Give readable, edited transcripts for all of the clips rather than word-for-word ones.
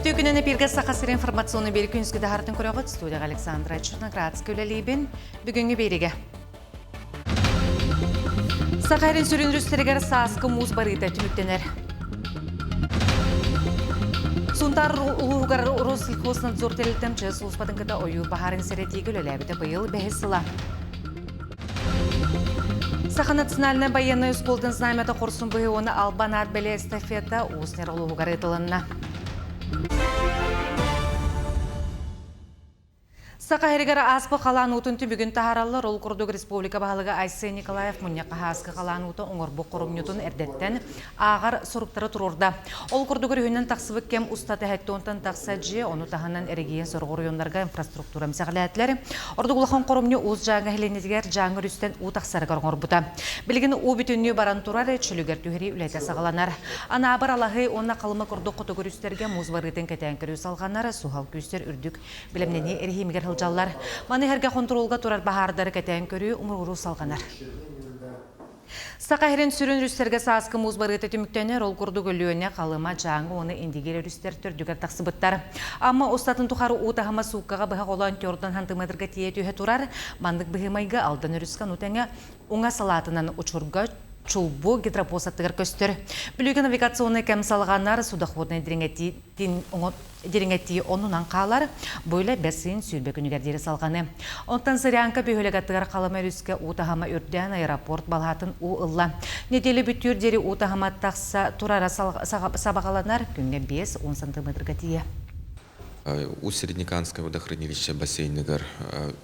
Үтүө күнүн эпиргэ Саха сирин информационный биэри күнүскү таһаартын көрөҕүт. Студияға Александра Черноградская үлэлиибин. Бүгүҥҥү биэригэ. Саха сирин сүрүн өрүстэригэр сааскы муус барыыта түмүктэнэр. Сунтаар улууһугар Россельхознадзор тэрилтэм ЧС сулууспатын кытта ойуур баһаарын сэрэтиигэ үлэлээбитэ быйыл бэһис сыла. Саха национальнай байыаннай оскуолатын знамята хорсун быһыы уонна албан аат бэлиэ эстафета Уус Ньара улууһугар ыытылынна. Саха сиригэр ааспыт халаан уутун түмүгүн таһаараллар. Ол курдук республика баһылыга Айсен Николаев мунньахха ааскы халаан уута оҥорбут хоромньутун эрдэттэн ааҕар соруктары туруорда. Ол курдук өрүһүнэн тахсыбыт кэм устата 70-тан тахса дьиэ, ону таһынан эрэгийиэн сорох оройуоннарга инфраструктура эмсэҕэлээтилэр. Ордук улахан хоромньу Уус Дьааҥы нэһилиэнньэтигэр Дьааҥы өрүстэн уу тахсарыгар оҥорбута. Билигин уу бүтүннүү баран турар, чөлүгэр түһэрии үлэтэ саҕаланар. Анаабыр, Алаһый уонна Халыма курдук хотугу өрүстэргэ муус барыытын кэтээн көрүү салҕанар, суһал күүстэр үрдүк бэлэмнэнии эрэһиимигэр сылдьаллар. Маны сэргэ хонтуруолга турар баһаардары кэтээн көрүү умуруоруу салҕанар. Саха сирин сүрүн өрүстэргэ сааскы муус барыыта түмүктэнэр, ол курдук Өлүөнэ, Халыма, Дьааҥы уонна Индигир өрүстэр төрдүгэр тахсыбыттар. Амма устатын тухары уу таһыма сууккаҕа быһа холоон төрдөн хантымыатырга тиийэ түһэ турар. Маннык быһыы-майгы Алдан өрүскэ ону тэҥэ уҥа салаатынан учурга Чулбу гидропост аттыгар көстөр. Бүлүүгэ навигационнай кэм салҕанар, судоходнай дириҥэтии оннунан хаалар. Бу үлэ бэс ыйын 20 күнүгэр диэри салҕаны. Онтон Зырянка бөһүөлэк аттыгар Халыма өрүскэ уу таһыма үрдээн аэропорт балаһатын уу ылла. Нэдиэлэ бүтүүр диэри уу таһыма тахса турара сабаҕаланар, күҥҥэ 5-10 сантиметрга тиийэ. Усть-Среднеканское водохранилище бассейныгар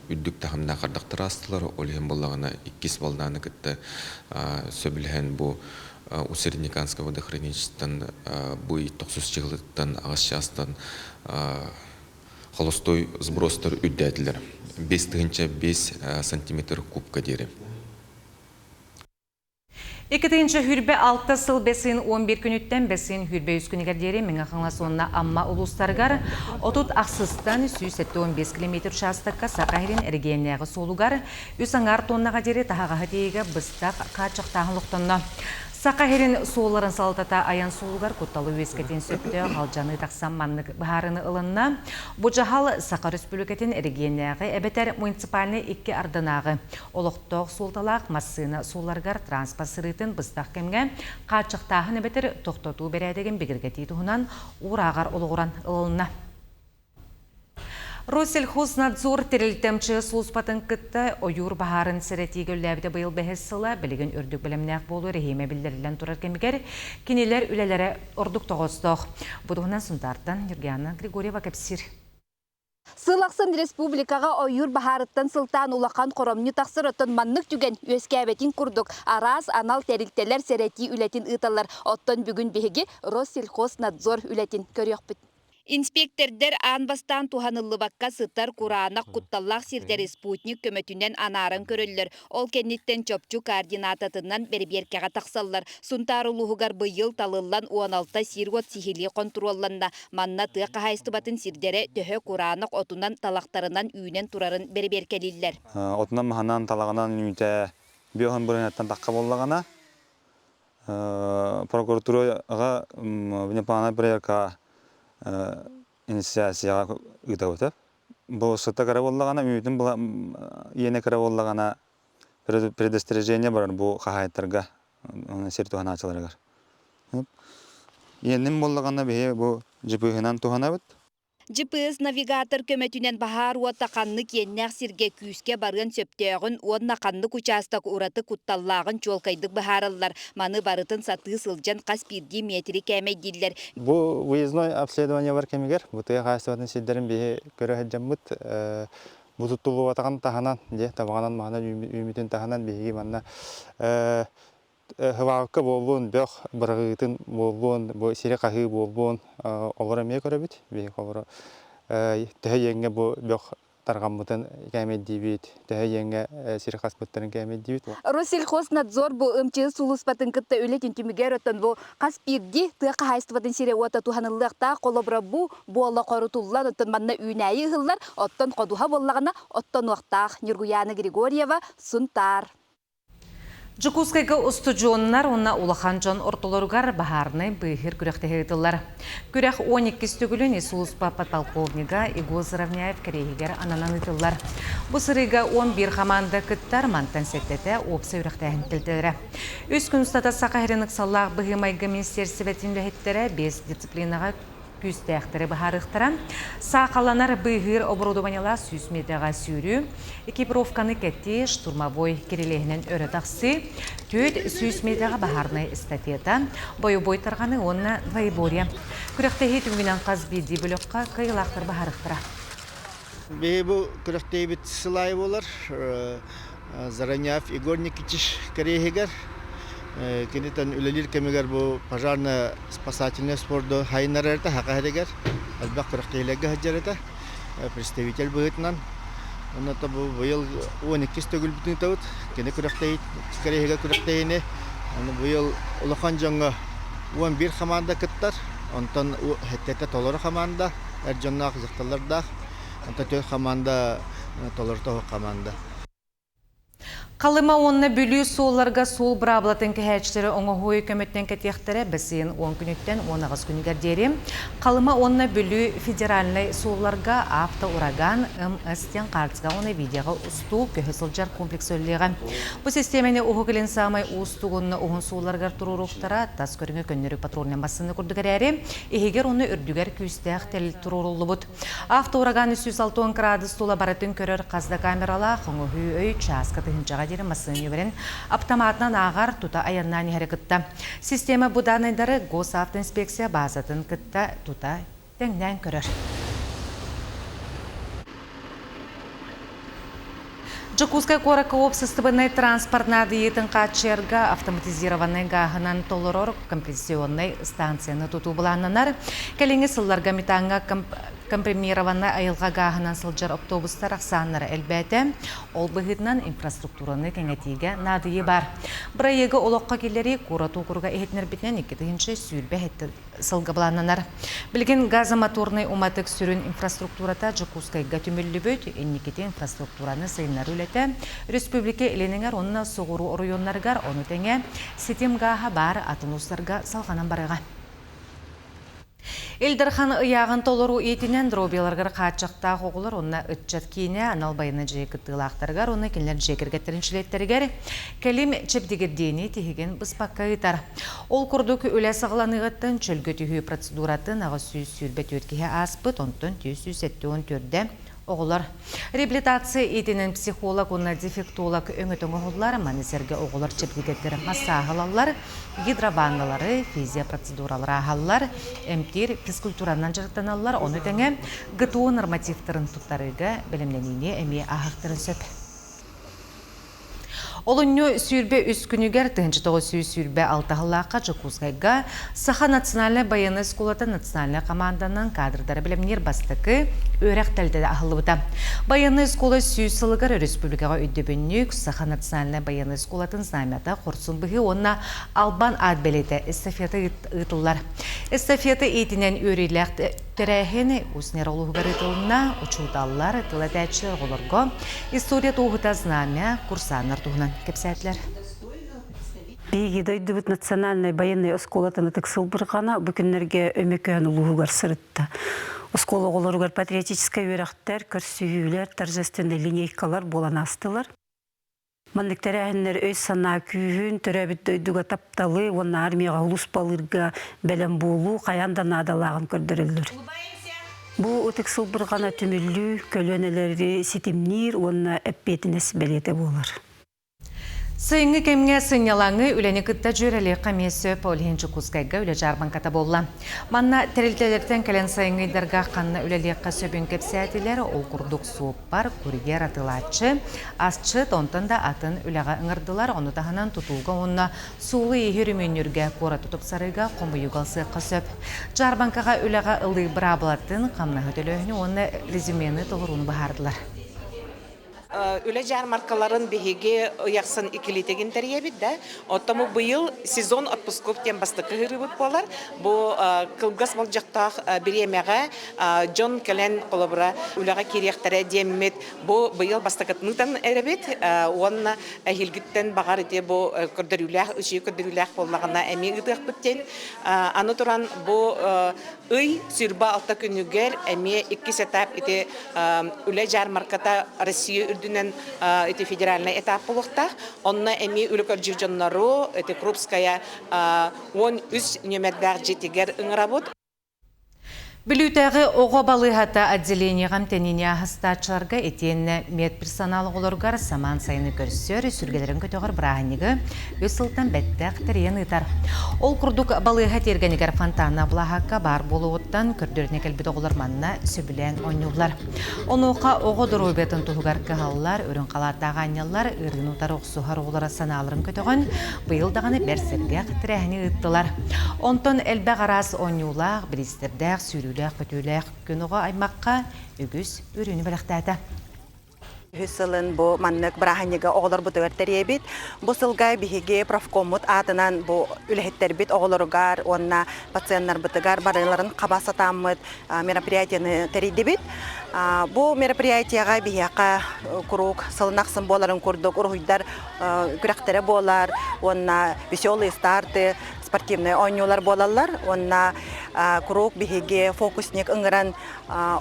үрдүк таһымнаах ардахтар аастылар. Ол иһин буоллаҕына иккис волнаны кытта сөбүлэһэн бу Усть-Среднеканское водохранилищеттан бу тохсус чыһылыттан аҕыс чаастан холостой сбростар үрдээтилэр. 5005 сантиметр кубка диэри. 2026 сыл бэс ыйын 11 күнүттэн бэс ыйын 23 күнүгэр диэри Мэҥэ Хаҥалас уонна Амма улуустарыгар 36-тан 175 километр учаастакка Саха сирин эрэгийиэннээҕи суолугар үс аҥаар тоннаҕа диэри таһаҕаһы тиэйиигэ быстах хааччахтааһын олохтонно. Саха сирин суолларын салалтата айан суолугар кутталы үөскэтиэн сөптөөх алдьаныы тахсан маннык быһаарыыны ылынна. Бу дьаһал Саха Өрөспүүбүлүкэтин эрэгийиэннээҕи эбэтэр муниципальнай икки ардынааҕы олохтоох суолталаах массыына суолларыгар транспорт сырыытын быстах кэмҥэ хааччахтааһын эбэтэр тохтотуу бэрээдэгин бигэргэтии туһунан уурааҕар олоҕуран ылылынна. Россельхознадзор тэрилтэ МЧС сулууспатын кытта ойуур баһаарын сэрэтиигэ үлэлээбитэ быйыл бэһис сыла билигин үрдүк бэлэмнээх буолуу эрэһиимэ биллэриллэн турар кэмигэр кинилэр үлэлэрэ ордук тоҕоостоох. Бу туһунан Сунтаартан Юргиана Григорьева кэпсиир. Сыл ахсын республикаҕа ойуур баһаарыттан сылтаан улахан хоромньу тахсар, оттон маннык түгэн үөскээбэтин курдук араас анал тэрилтэлэр сэрэтии үлэтин ыыталлар. Оттон бүгүн биһиги Россельхознадзор үлэтин көрүөхпүт. Инспиэктэрдэр аан бастаан туһаныллыбакка сытар кураанах кутталлаах сирдэри спутник көмөтүнэн анааран көрөллөр. Ол кэнниттэн чопчу координататынан бэрэбиэркэҕэ тахсаллар. Сунтаар улууһугар быйыл талыллан 16 сир-уот сиһилии хонтуруолланна. Манна тыа хаһаайыстыбатын сирдэрэ төһө кураанах отунан, талахтарынан үүнэн турарын бэрэбиэркэлииллэр. Отунан-маһынан, талаҕынан үүнүүтэ биоһун бырыһыаттан тахха буоллаҕына, прокуратураҕа внеплановая проверка инициацияҕа ыытабыт. Бу сыта кыра буоллаҕына, үүтүн иэнэ кыра буоллаҕына, предостережение барар бу хаһаайыттарга, сир туһанааччыларыгар. Иэннин буоллаҕына биһи бу GPS-нан туһанабыт. GPS-навигатор көмөтүнэн баһаар уота ханнык иэннээх сиргэ күүскэ барыан сөптөөҕүн уонна ханнык учаастак ураты кутталлааҕын чуолкайдык быһаараллар. Маны барытын сатыы сылдьан хас биирдии миэтири кээмэйдииллэр. Бу выездной обследованиелар кэмигэр бу тыа хаһаайыстыбатын сирдэрин биһи көрө сылдьаммыт бу туттуллубатаҕын таһынан, дьэ табаҕынан маһынан үүммүтүн таһынан биһиги манна хыбаалка буоллун, бөх быраҕыытын буоллун, бу сири хаһыы буоллун олор эмиэ көрөбүт. Биһиги олору төһө иэҥҥэ бу бөх тарҕаммытын кээмэйдиибит, төһө иэҥҥэ сири хаспыттарын кээмэйдиибит. Россельхознадзор бу МЧС сулууспатын кытта үлэтин түмүгэр оттон бу хас биирдии тыа хаһаайыстыбатын сирэ-уота туһаныллыахтаах холобура бу буола хорутуллан оттон манна үүнээйи ыһыллар, оттон ходуһа буоллаҕына оттонуохтаах. Ньургуйаана Григорьева, Сунтаар. Дьокуускайга устудьуоннар уонна улахан дьон ортолоругар баһаарынай быыһыыр күрэхтэһии ыытыллар. Күрэх 12 төгүлүн ис-сулууспа подполковнига Егор Заровняев кэриэһигэр ананан ыытыллар. Бу сырыыга 11 хамаанда кыттар, мантан сэттэтэ уопсай үрэхтээһин тэрилтэлэрэ. Үс күн устата Саха сирин ыксаллаах быһыы-майгы министиэристибэтин үлэһиттэрэ биэс дисциплинаҕа күүстээхтэри быһаарыахтара. Саахалланар быыһыыр оборудованиелаах 100 миэтэҕэ сүүрүү, экипировканы кэтии, штурмовой кирилиэһинэн өрө тахсыы, 400 миэтэҕэ баһаарынай эстафета, бойобуой тарҕаныы уонна двоеборье. Күрэхтэһии түмүгүнэн хас биирдии бөлөххө кыайыылаахтар быһаарыахтара. Биһи бу күрэхтэһиибит сыл аайы буолар. Зараняев Егор Никитич кэриэһигэр. Кинитэн үлэлиир кэмигэр бу пожарно-спасательный спорду хайыннарар этэ, Саха сиригэр элбэх күрэхтэһиилэргэ сылдьар этэ представитель быһыытынан. Онно бу быйыл 12 төгүлбүтүн ыытабыт. Кини күрэхтэһии кэриэһигэр күрэхтэһиини. Аны быйыл улахан дьоҥҥо 11 хамаанда кыттар. Онтон сэттэтэ толору хамаанда. Эр дьонноох, дьахталлардаах. Онтон түөрт хамаанда толору тоһук хамаанда. Халыма уонна Бүлүү суолларга суол быраабылатын кэһээччилэри оҥоһуу көмөтүнэн кэтиэхтэрэ бассейн 10 күнүттэн 18 күнүгэр диэри Халыма уонна Бүлүү федеральнай суолларга автоураган МС диэн хаартыскаҕа уонна видеоҕа устуу көһө сылдьар комплекс үлэлиэҕэ. Бу систиэмэни Уһук Илин саамай уустук уонна уһун суолларыгар туруоруохтара, тас көрүҥэ көннөрү патрульнай массыына курдук эрээри, иһигэр уонна үрдүгэр күүстээх тэрил туруоруллубут. Автоураган 360 градус тула барытын көрөр хас да камералаах оҥоһуу өй чааска тыһыынчаҕа диэри массыына нүөмэрин автоматынан ааҕар, тута айаннаан иһэри кытта. Система бу даанайдары Госавтоинспекция баазатын кытта тута тэҥнээн көрөр. Дьокуускай куоракка уопсастыбаннай транспорт наадыйыытын хааччыйарга автоматизированнай гааһынан толорор компрессионнай станцияны тутуу былааннанар. Кэлиҥҥи сылларга метаҥҥа компримированнай айылҕа гааһынан сылдьар автобустар ахсааннара элбээтэ. Ол быһыытынан инфраструктураны кэҥэтиигэ наадыйыы баар. Бырайыагы олоххо киллэрии куорат уокуруга иһитиннэрбитинэн 2027 сылга былааннанар. Билигин газомоторнай уматык сүрүн инфраструктурата Дьокуускайга түмүллүбүт. Инникити инфраструктураны сайыннарыы үлэтэ республика илиниҥэр уонна соҕуруу оройуоннарыгар, ону тэҥэ ситим гааһа баар атын улуустарга салҕанан барыаҕа. Ил Дархан ыйааҕын толоруу иитинэн дробияларыгар хааччахтаах оҕолор уонна ыччат киинэ анал байыаннай дьиэ кыттыылаахтарыгар уонна кинилэр дьиэ кэргэттэрин чилиэттэригэр кэлим чэбдигирдиини тиһигин быспакка ыытар. Ол курдук, үлэ саҕаланыаҕыттан чөлгө түһүү процедуратын 824 киһи ааспыт, онтон 474-дэ оҕолор. Реабилитация иитинэн психолог уонна дефектолог өҥөтө оҥоһуллар, маны сэргэ оҕолор чэбдигирдэр массааһы ылаллар, гидрованналары, физиопроцедуралары ааһаллар, эмтиир физкультуранан дьарыктаналлар, ону тэҥэ ГТО нормативтарын туттарыыга бэлэмнэниини эмиэ ааһыахтарын сөп. Олунньу 23 күнүгэр 1926 сыллаахха Дьокуускайга Саха национальнай байыаннай оскуолата национальнай хамаанданан кадрдары бэлэмниир бастакы үөрэх тэрилтэтэ аһыллыбыта. Байыаннай оскуола 100 сылыгар өрөспүүбүлүкэҕэ өйдөбүнньүк Саха национальнай байыаннай оскуолатын знамята хорсун быһыы уонна албан аат бэлиэтэ эстафета ыытыллар. Эстафета иитинэн үөрүүлээх Тэрээһин Усть-Нера улууһугар ыытылынна. Учууталлар, тыл этээччилэр оҕолорго история туоһута знамя, курсааннар туһунан кэпсээтилэр. Биһиги дойдубут национальнай байыаннай оскуолатын ытык сылбырҕана бу күннэргэ Өймөкөөн улууһугар сырытта. Оскуола оҕолоругар патриотическай үөрэхтэр, көрсүһүүлэр, торжественнай линейкалар буолан аастылар. Маннык тэрээһиннэр өй-санаа күүһүн, төрөөбүт дойдуга тапталы уонна армияҕа улууспалыырга бэлэм буолуу хайаан да наадалааҕын көрдөрөллөр. Бу ытык сылбырҕана түмүллүү, көлүөнэлэри ситимниир уонна эппиэтинэс бэлиэтэ буолар. Сайыҥҥы кэмҥэ сынньалаҥы үлэни кытта дьүөрэлиэххэ эмиэ сөп, ол иһин Дьокуускайга үлэ дьаарбаҥката буолла. Манна тэрилтэлэртэн кэлэн сайыҥҥы ыйдарга ханна үлэлиэххэ сөбүн кэпсээтилэр, ол курдук суоппар, курьер атыылааччы, асчыт, онтон да атын үлэҕэ ыҥырдылар, ону таһынан тутууга уонна суолу-ииһи өрөмүөннүүргэ, куораты тупсарыыга хомуйууга ылсыахха сөп. Дьаарбаҥкаҕа үлэҕэ ылыы быраабылатын, хамнаһы төлөөһүнү уонна резюмены толорууну быһаардылар. Үлэ дьаармаркаларын биһиги ыйахсын иккилиитигин тэрийэбит да. Оттон быйыл сезон отпусков диэн бастакы ыһырыыбыт буолар. Бу кылгас болдьохтоох бириэмэҕэ дьон кэлэн холобура үлэҕэ киириэхтэрэ диэммит бу быйыл бастакытын эрэбит уонна эһиилгиттэн баҕар ити бу көрдөрүүлээх үчүгэй көрдөрүүлээх буоллаҕына эмиэ ыытыахпыт диэн. Аны туран бу Ый 26 күнүгэр эмиэ иккис этап ити үлэ дьаармарката Россия үрдүнэн ити федеральнай этап буолуохтаах. Онно эмиэ үлэ көрдүүр дьоннору ити Крупская 13 нүөмэрдээх дьиэтигэр ыҥырабыт. Бүлүүтээҕи оҕо балыыһата отделениеҕа эмтэниини аһастааччыларга итиэннэ медперсонал оҕолоругар самаан сайыны көрсөр, сүргэлэрин көтөҕөр бырааһынньыгы үс сылтан бэттэх тэрийэн ыытар. Ол курдук балыыһа тиэргэнигэр фонтанна былаһаакка баар буолуоҕуттан көрдөрүнэ кэлбит оҕолор манна сөбүлээн оонньууллар. Онуоха оҕо доруобуйатын туһугар кыһаллар, үрүҥ халааттаах аанньаллар ыарыыны утары охсуһар оҕолоро санааларын көтөҕөн, быйыл даҕаны бэрт сэргэх тэрээһини ыыттылар. Онтон элбэх араас оонньуулаах, бириистэрдээх, сүүрүүлээх-көтүүлээх күн оҕо аймахха үгүс үөрүүнү бэлэхтээтэ. Үһүс сылын бу маннык бырааһынньыгы оҕолорбутугар тэрийэбит. Бу сылга биһиги профкоммут аатынан бу үлэһиттэрбит оҕолоругар уонна пациеннарбытыгар барыларын хаба сатааммыт мероприятиены тэрийдибит. Бу мероприятиеҕа биһиэхэ куруук сылын ахсын буоларын курдук уруһуйдар күрэхтэрэ буолар уонна веселые старты спортивнай оонньуулар буолаллар уонна куруук биһиги фокусник ыҥыран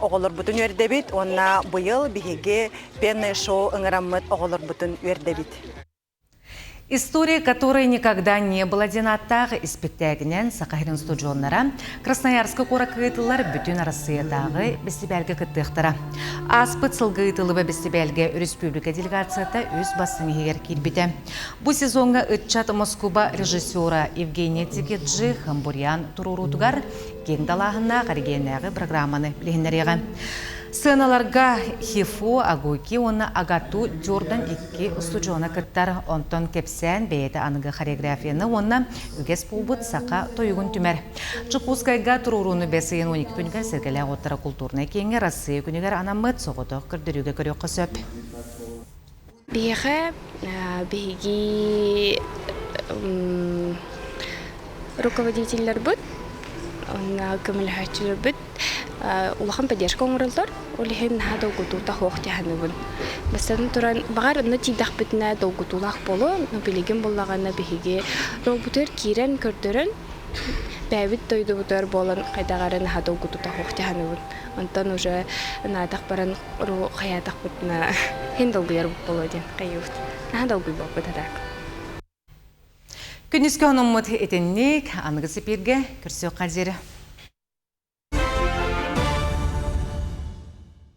оҕолорбутун үөрдэбит уонна быйыл биһиги пенное шоу ыҥыраммыт оҕолорбутун үөрдэбит. История, которой никогда не было диэн ааттаах испиктээгинэн Саха сирин устудьуоннара Красноярскай куоракка ыытыллар Бүтүн Арассыыйатааҕы бэстибээлгэ кыттыахтара. Ааспыт сылга ыытыллыба бэстибээлгэ өрөспүүбүлүкэ делегацията үс бастыҥ иһигэр киирбитэ. Бу сезоҥҥа ыччат Москуба режиссера Евгения Тикиджи Хамбурьян туруоруутугар киэҥ далааһыннаах эрэгийиэннээҕи программаны билиһиннэриэҕэ. Сыаналарга ХИФУ, АГУКИ уонна АГАТУ Дьордан икки устудьуона кыттар. Онтон кэпсээн бэйэтэ аныгы хореографияны уонна үгэс буолбут саха тойугун түмэр. Дьокуускайга туруорууну бэс ыйын 12 күнүгэр Сэргэлээх уоттара култуурунай кииҥҥэ Россия күнүгэр анаммыт соҕотох көрдөрүүгэ көрүөххэ сөп. Биһиэхэ биһиги руководителлэрбит уонна көмөлөһөөччүлэрбит улахан поддержка оҥороллор. Ол иһин наһаа долгутуута суох дьаһаныбын. Бастатан туран, баҕар онно тиийдэхпитинэ долгутуулаах буолуо, но билигин буллаҕына биһиги ролбутугар киирэн көрдөрөн, бэйэбит дойдубутугар буолан хайдах эрэ наһаа долгутуута суох дьаһаныбын. Онтон уже наадах баран хайаатахпытына иһин долгуйар буолуо диэн хайыыбыт. Наһаа долгуйбаппыт атаак. Күнүскү онуммут итинник аныгы сипииргэ көрсүөххэ диэри.